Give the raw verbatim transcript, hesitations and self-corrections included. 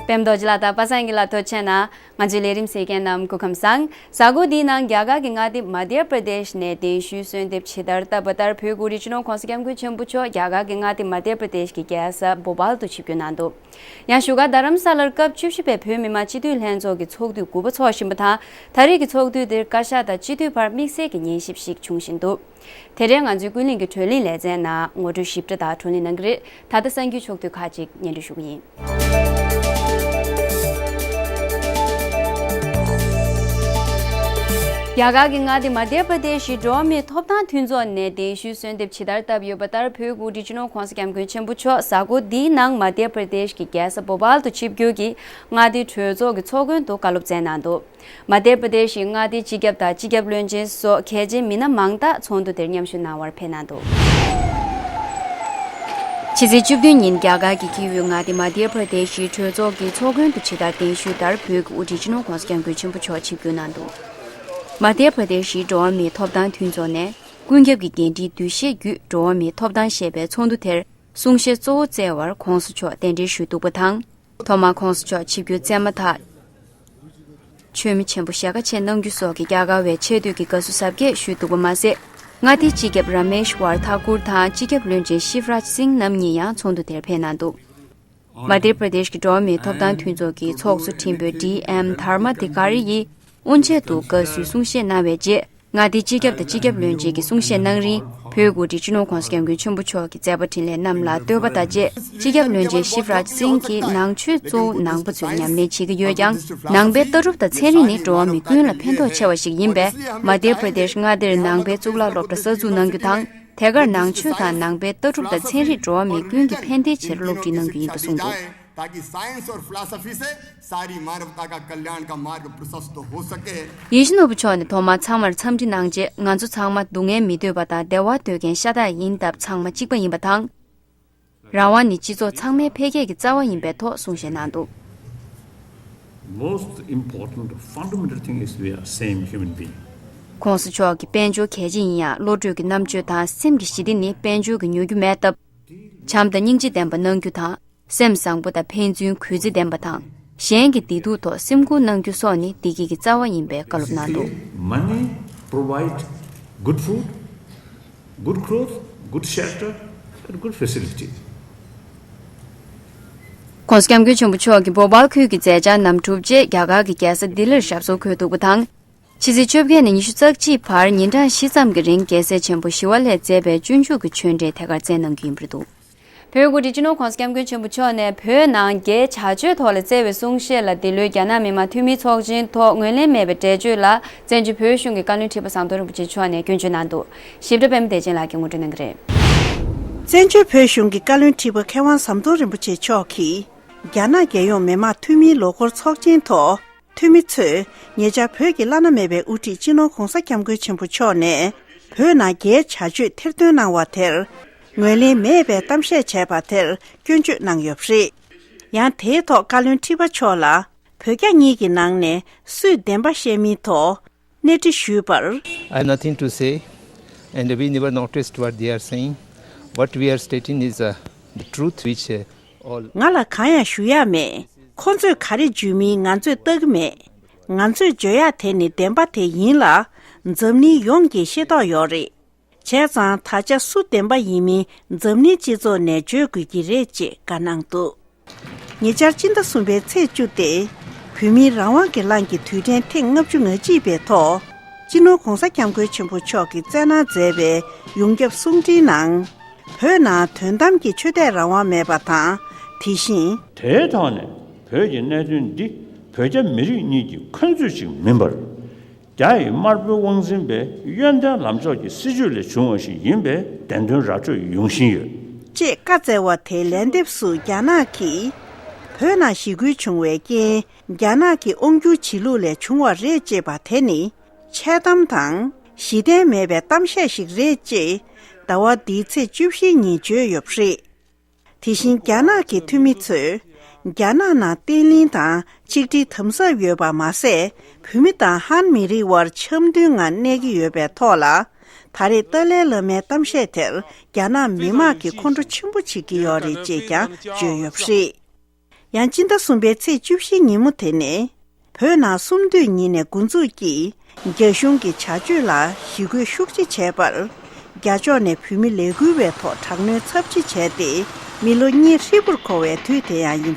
པད་མ་རྡོ་རྗེ་ལགས་དང་པ་སངས་སྐྱིད་ལགས་ཐུགས་རྗེ་ཆེ་གནང་། ང་ཚོའི་ལས་རིམ་གཟིགས་མཁན་རྣམས་སྐུ་ཁམས་བཟང་། གཟའ་འཁོར་འདིའི་ནང་རྒྱ་གར་གྱི་མངའ་སྡེ་མ་དྷྱ་པྲ་དེཤ་ནས་གདན་ཞུས་གསོལ་འདེབས་ཇི་ལྟར་བཏབ་པ་ལྟར་བོད་ཀྱི་དབུ་ཁྲིད་སྤྱི་ནོར་༸གོང་ས་༸སྐྱབས་མགོན་ཆེན་པོ་མཆོག་རྒྱ་གར་གྱི་མངའ་སྡེ་མ་དྷྱ་པྲ་དེཤ་གི་རྒྱལ་ས་བོ་པཱལ་དུ་ཆིབས་བསྒྱུར་གནང་འདུག་ཡང་བཞུགས་སྒར་རྡ་རམ་ས་ལར་སྐབས་བཅུ་བཞི་པའི་བོད་མི་མང་སྤྱི་འཐུས་ལྷན་ཚོགས་ཀྱི་ཚོགས་དུས་དགུ་པ་འཚོགས་བཞིན་པ་དང་། ད་རེས་ཀྱི་ཚོགས་དུས་འདིར་བཀའ་ཤག་དང་སྤྱི་འཐུས་བར་དམིགས་བསལ་གྱི་ཉན་ཞིབ་ཞིག་འབྱུང་བཞིན་འདུག་དེ་རིང་ང་ཚོའི་ཀུན་གླེང་གི་བགྲོ་གླེང་ལེ་ཚན་ནང་ངོ་སྤྲོད་ཞིབ་ཕྲ་དང་བགྲོ་གླེང་གནང་གི་རེད། ད་ལྟ་གསར་འགྱུར་ཕྱོགས་བསྡུས་ཁག་ཅིག་སྙན་སྒྲོན་ཞུ་གི་ཡིན། རྒྱ་གར་གྱི་མངའ་སྡེ་མ་དྷྱ་པྲ་དེཤ་གི་འགྲོ་བ་མིའི་ཐོབ་ཐང་མཐུན་ཚོགས་ནས་གདན་ཞུས་གསོལ་འདེབས་ཇི་ལྟར་བཏབ་ཡོད་པ་ལྟར་བོད་ཀྱི་དབུ་ཁྲིད་སྤྱི་ནོར་༸གོང་ས་༸སྐྱབས་མགོན་ཆེན་པོ་མཆོག་གཟའ་འཁོར་འདིའི་ནང་མ་དྷྱ་པྲ་དེཤ་གི་རྒྱལ་ས་བོ་པཱལ་དུ་ཆིབས་བསྒྱུར་གྱིས་མངའ་སྡེའི་གྲོས་ཚོགས་ཀྱི་ཚོགས་མགོན་དུ་བཀའ་སློབ་སྩལ་གནང་འདུག་མ་དྷྱ་པྲ་དེཤ་ཡི་མངའ་སྡེའི་སྤྱི་ཁྱབ་དང་སྤྱི་ཁྱབ་བློན་ཆེན་སོགས་གལ་ཆེའི་མི་སྣ་མང་དག་ཚོགས་འདུ་དེར་མཉམ་ཞུགས་གནང་བར་ཕེབས་གནང་འདུག་ཕྱི་ཚེས་བཅུ་བདུན་ཉིན་རྒྱ་གར་གྱི་ཁྱེའུའི་མངའ་སྡེ་མ་དྷྱ་པྲ་དེཤ་ཡི་གྲོས་ཚོགས་ཀྱི་ཚོགས་མགོན་དུ་ཇི་ལྟར་གདན་ཞུས་ལྟར་བོད་ཀྱི་དབུ་ཁྲིད་སྤྱི་ནོར་༸གོང་ས་༸སྐྱབས་མགོན་ཆེན་པོ་མཆོག་ཆིབས་བསྒྱུར་གནང་འདུག་མ་དྷྱ་པྲ་དེཤ་ཡི་འགྲོ་བ་མིའི་ཐོབ་ཐང་མཐུན་ཚོགས་ནས་ཀུན་ཁྱབ་ཀྱི་འགན་འཁྲིའི་འདུ་ཤེས་བརྒྱུད་འགྲོ་བ་མིའི་ཐོབ་ཐང་ཞེས་པའི་ཚོགས་འདུ་དེར་གསུང་བཤད་གཙོ་བོ་སྩལ་བར་༸གོང་ས་མཆོག་གདན་འདྲེན་ཞུས་འདུག་པ་དང་། ཐོག་མར་༸གོང་ས་མཆོག་ཆིབས་བསྒྱུར་མཛད་མ་ཐག་མཆོད་མེ་ཆེན་པོ་ཞལ་ཁ་ཕྱེ་གནང་རྒྱུ་སོགས་ཀྱི་རྒྱ་གར་བའི་ཆེས་མཐོའི་དགའ་བསུ་གཟབ་རྒྱས་ཞུས་འདུག་པ་མ་ཟད། མངའ་སྡེའི་སྤྱི་ཁྱབ་ར་མེཤ་ཝར་ཐ་ཀུར་དང་སྤྱི་ཁྱབ་བློན་ཆེན་ཤིབ་རཱཇ་སིང་རྣམ་གཉིས་ཡང་ཚོགས་འདུ་དེར་ཕེབས་གནང་འདུག་མ་དྷྱ་པྲ་དེཤ་གི་འགྲོ་བ་མིའི་ཐོབ་ཐང་མཐུན་ཚོགས་ཀྱི་ཚོགས་གཙོ་ཁྲིམས་དཔོན་ཌི་ཨེམ་དྷར་མ་དྷི་ཀ་རི་ཡིས་དབུ་འབྱེད་དུ་དགའ་བསུའི་གསུང་བཤད་གནང་བའི་རྗེས། མངའ་སྡེའི་སྤྱི་ཁྱབ་དང་སྤྱི་ཁྱབ་བློན་ཆེན་གྱི་གསུང་བཤད་གནང་རིང་། བོད་དབུ་ཁྲིད་སྤྱི་ནོར་༸གོང་ས་༸སྐྱབས་མགོན་ཆེན་པོ་མཆོག་གི་མཛད་པ་འཕྲིན་ལས་རྣམས་ལ་བསྟོད་པ་དང་བཅས། སྤྱི་ཁྱབ་བློན་ཆེན་ཤིབ་རཱཇ་སིང་གིས་ནང་ཆོས་གཙོ་བོ་ནང་པ་ཚོས་ཉམས་ལེན་བྱེད་ཀྱི་ཡོད་ཀྱང་། ནང་པའི་ལྟ་གྲུབ་དང་ཚན་རིག་ནི་འགྲོ་བ་མི་ཀུན་ལ་ཕན་ཐོགས་ཆེ་བ་ཞིག་ཡིན་པས། མ་དྷྱ་པྲ་དེཤ་མངའ་སྡེར་ནང་པའི་གཙུག་ལག་སློབ་གྲྭ་གསར་འཛུགས་གནང་རྒྱུ་དང་། དེ་གར་ནང་ཆོས་དང་ནང་པའི་ལྟ་གྲུབ་དང་ཚན་རིག་འགྲོ་བ་མི་ཀུན་གྱི་ཕན་བདེའི་ཆེད་སློབ་ཁྲིད་གནང་རྒྱུ་ཡིན་པ་གསུངས་འདུག ताकि साइंस और फिलॉसफी से सारी मानवता का कल्याण का मार्ग प्रशस्त हो सके। ཡིད་བཞིན་ནོར་བུ་མཆོག་ནས་ཐོག་མར་ཚང་མར་འཚམས་འདྲི་གནང་རྗེས། ང་ཚོ་ཚང་མ་སྡུག་བསྔལ་མི་འདོད་པ་དང་བདེ་བ་འདོད་མཁན་ཤ་སྟག་ཡིན་སྟབས། ཚང་མ་གཅིག་པ་ཡིན་པ་དང་། རང་དབང་ནི་སྤྱི་ཚོགས་ཚང་མའི་འཕེལ་རྒྱས་ཀྱི་རྩ་བ་ཡིན་པའི་ཐོག་གསུང་བཤད་གནང་འདུག Most important fundamental thing is we are same human being. ༸གོང་ས་མཆོག་གི་དཔལ་འབྱོར་གལ་ཆེ་ཡིན་ཡང་། བློ་གྲོས་ཀྱི་རྣམ་དཔྱོད་དང་སེམས་ཀྱི་ཞི་བདེ་ནི་དཔལ་འབྱོར་གྱིས་ཉོ་རྒྱུ་མེད་སྟབས། བྱམས་དང་སྙིང་རྗེ་ལྡན་པ་གནང་རྒྱུ་དང་། སེམས་བཟང་པོ་དང་ཕན་ཚུན་གུས་བརྩི་ལྡན་པ་དང་། གཞན་གྱི་བདེ་སྡུག་ཐོག་སེམས་ཁུར་གནང་རྒྱུ་སོགས་ནི་བདེ་སྐྱིད་ཀྱི་རྩ་བ་ཡིན་པའི་བཀའ་སློབ་གནང་འདུག Money provide good food, good clothes, good shelter, and good facility. ༸གོང་ས་༸སྐྱབས་མགོན་ཆེན་པོ་མཆོག་གིས་བོ་པཱལ་ཁུལ་གྱི་མཛད་འཆར་རྣམས་གྲུབ་རྗེས། རྒྱ་གར་གྱི་རྒྱལ་ས་ལྡི་ལིར་ཞབས་སོར་འཁོད་འདུག་པ་དང་། ཕྱི་ཚེས་བཅོ་བརྒྱད་ནས་ཉི་ཤུ་རྩ་གཅིག་བར་ཉིན་གྲངས་བཞི་ཙམ་གྱི་རིང་རྒྱལ་སྲས་ཆེན་པོ་ཞི་བ་ལྷས་མཛད་པའི་སྤྱོད་འཇུག་གི་ཆོས་འབྲེལ་ཐད་ཀར་སྩལ་གནང་རྒྱུ་ཡིན་པ་རེད་འདུག་བོད་དབུ་ཁྲིད་སྤྱི་ནོར་༸གོང་ས་༸སྐྱབས་མགོན་ཆེན་པོ་མཆོག་ནས་བོད་ནང་རྒྱའི་བྱ་སྤྱོད་ཐོག་ལ་སྩལ་བའི་གསུང་བཤད་ལ། འདི་ལོའི་རྒྱ་ནག་མི་དམངས་འཐུས་མིའི་ཚོགས་ཆེན་ཐོག་ངོས་ལེན་མེད་པའི་འགྲེལ་བརྗོད་ལ། བཙན་བྱོལ་བོད་གཞུང་གི་བཀའ་བློན་ཁྲི་པ་ཟམ་གདོང་རིན་པོ་ཆེ་མཆོག་ནས་སྐྱོན་བརྗོད་གནང་འདུག་ཞིབ་ཕྲ་པད་མ་བདེ་ཆེན་ལགས་ཀྱིས་ངོ་སྤྲོད་གནང་གི་རེད། བཙན་བྱོལ་བོད་གཞུང་གི་བཀའ་བློན་ཁྲི་པ་མཁས་དབང་ཟམ་གདོང་རིན་པོ་ཆེ་མཆོག་གིས། རྒྱ་ནག་རྒྱལ་ཡོངས་མི་དམངས་འཐུས་མིའི་ལོ་འཁོར་ཚོགས་ཆེན་ཐོག་འཐུས་མི་ཚོས་ཉེ་ཆར་བོད་ཀྱི་བླ་ན་མེད་པའི་དབུ་ཁྲིད་སྤྱི་ནོར་༸གོང་ས་༸སྐྱབས་མགོན་ཆེན་པོ་མཆོག་ནས་བོད་ནང་རྒྱའི་བྱ་སྤྱོད་ཐེར་འདོན་གནང་བ་དེར་ངོས་ལེན་མེད་པའི་གཏམ་བཤད་བྱས་པ་དེར་སྐྱོན་བརྗོད་གནང་ཡོད་པ་རེད། ཡང་དེའི་ཐོག་བཀའ་བློན་ཁྲི་པ་མཆོག་ལ་བོད་རྒྱ་གཉིས་ཀྱི་ནང་ནས་སུས་བདེན་པ་བཤད་མིན་ཐོག་གནས་འདྲི་ཞུས་པར། I have nothing to say, and we never noticed what they are saying. What we are stating is, uh, the truth which, uh, ང་ལ་གང་ཡང་ཞུ་ཡག་མེད། ཁོ་ཚོས་ག་རེ་བརྗོད་མིན་ང་ཚོས་བལྟ་གི་མེད། ང་ཚོས་བརྗོད་ཡག་དེ་ནི་བདེན་པ་དེ་ཡིན་ལ། འཛམ་གླིང་ཡོངས་ཀྱིས་ཤེས་རྟོགས་ཡོད་རེད། བྱས་ཙང་ད་ཆ་སུ་བདེན་པ་ཡིན་མིན་འཛམ་གླིང་སྤྱི་ཚོགས་ནས་བརྗོད་དགོས་ཀྱི་རེད་ཅེས་བཀའ་གནང་འདུག་ཉེ་ཆར་སྤྱི་ཟླ་གསུམ་པའི་ཚེས་བཅུ་སྟེ། བོད་མིའི་རང་དབང་གི་གླིང་གི་དུས་དྲན་ཐེངས་ལྔ་བཅུ་ང་གཅིག་པའི་ཐོག་སྤྱི་ནོར་༸གོང་ས་༸སྐྱབས་མགོན་ཆེན་པོ་མཆོག་གིས་བསྩལ་གནང་མཛད་པའི་ཡོངས་ཁྱབ་གསུང་འཕྲིན་ནང་། བོད་ནང་དོན་དམ་གྱི་ཆོས་དད་རང་དབང་མེད་པ་དང་། དེ་བཞིན། དེའི་ཐོག་ནས་བོད་ཀྱི་གནད་དོན་འདི་བོད་རྒྱ་མི་རིགས་གཉིས་ཀྱི་འཁོན་རྩོད་ཅིག་མིན་པར། རྒྱ་ཡི་དམར་པོའི་དབང་འཛིན་པའི་ཡོན་ཏན་ལམ་ཕྱོགས་ཀྱི་སྲིད་བྱུས་ལས་བྱུང་བ་ཞིག་ཡིན་པའི་བདེན་དོན་ར་སྤྲོད་ཡོང་བཞིན་ཡོད། ཅེས་བཀའ་སྩལ་བ་དེའི་ལན་འདེབས་སུ་རྒྱ་ནག་གིས། བོད་ནང་ཞི་རྒོལ་བྱུང་བའི་རྐྱེན། རྒྱ་ནག་གི་དབང་སྒྱུར་བྱེད་ལུགས་ལས་བྱུང་བ་རེད་ཅེས་པ་དེ་ནི། འཆལ་གཏམ་དང་། གཞི་རྟེན་མེད་པའི་གཏམ་བཤད་ཞིག་རེད་ཅེས། ཟླ་བ་འདིའི་ཚེས་བཅུ་བཞིའི་ཉིན་བརྗོད་ཡོད་པ་རེད། དེ་བཞིན་རྒྱ་ནག་གི་འཐུས་མི་ཚོས། རྒྱ་ནག་ནང་བརྟན་ལྷིང་དང་ཆིག་སྒྲིལ་དམ་ཟབ་ཡོད་པ་མ་ཟད། བོད་མི་དང་ཧན་མི་རིགས་དབར་འཆམ་མཐུན་ངང་གནས་ཀྱི་ཡོད་པའི་ཐོག་ལ། ད་རེས་ཏཱ་ལའི་བླ་མའི་གཏམ་བཤད་དེར་རྒྱ་ནག་མི་དམངས་ཀྱིས་ཁོང་ཁྲོ་ཆེན་པོ་བྱེད་ཀྱི་ཡོད་རེད་ཅེས་ཀྱང་བརྗོད་ཡོད་པ་རེད། ཡང་སྤྱི་ཟླ་གསུམ་པའི་ཚེས་བཅུ་བཞི་ཉིན་མོ་དེ་ནི། བོད་ནང་གསུམ་བསྟུད་ཉིན་ནས་འགོ་འཛུགས་ཀྱིས། རྒྱ་གཞུང་གི་བྱ་སྤྱོད་ལ་ཞི་རྒོལ་ཤུགས་ཆེ་བྱས་པར། རྒྱ་ཕྱོགས་ནས་བོད་མི་ལས་འགུལ་བའི་ཐོག་དྲག་གནོན་ཚབས་ཆེ་བྱས་ཏེ། མི་ལོ་གཉིས་ཧྲིལ་པོར་འཁོར་བའི་དུས་དེ་ཡང་ཡིན།